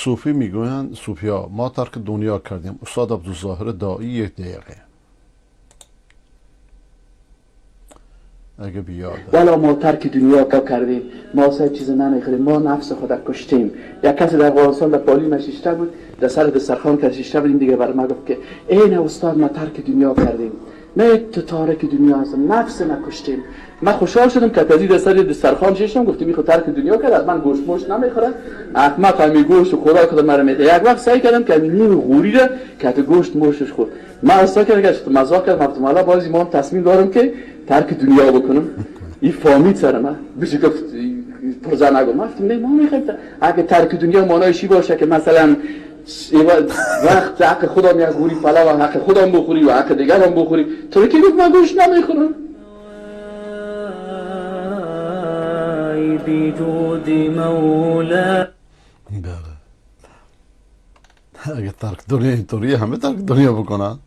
صوفی میگویند، صوفیا ما ترک دنیا کردیم. استاد عبدالظاهر داعی یک دقیقه اگه بیاد. والا ما ترک دنیا کردیم، ما سه چیز نمیخوریم، ما نفس خود کشتیم. یک کسی در افغانستان در پالی مشیشته بود، در سر دسترخوان که شیشته بودیم دیگه، بر ما گفت که این استاد ما ترک دنیا کردیم، نه تو تارک دنیا هستم، نفس ما کشتیم. من خوشحال شدم که از در سر دسترخوان شیشتم، گفتم میخو ترک دنیا کرد، از من گوشت موش نمیخوره، احمق همی گوشت و خوراک خود مرا میده. یک وقت سعی کردم که همین نیم غوری را که تو گوشت موشش خورد. من استاد کردم که مزاق کردم، گفتم حالا بازی ما تصمیم دارم که ترک دنیا بکنم. این فامید سر من بشه گفت پرزه نگو. من گفتم نه ما میخوایم اگه ترک دنیا معنایش باشه که مثلا وقت حق خودم یک غوری پلو و حق خودم بخوری و حق دیگرم بخوری، تو که گفت من گوشت نمیخورم. بجود مولا. بله اگه ترک دنیا اینطوریه همه ترک دنیا بکنن.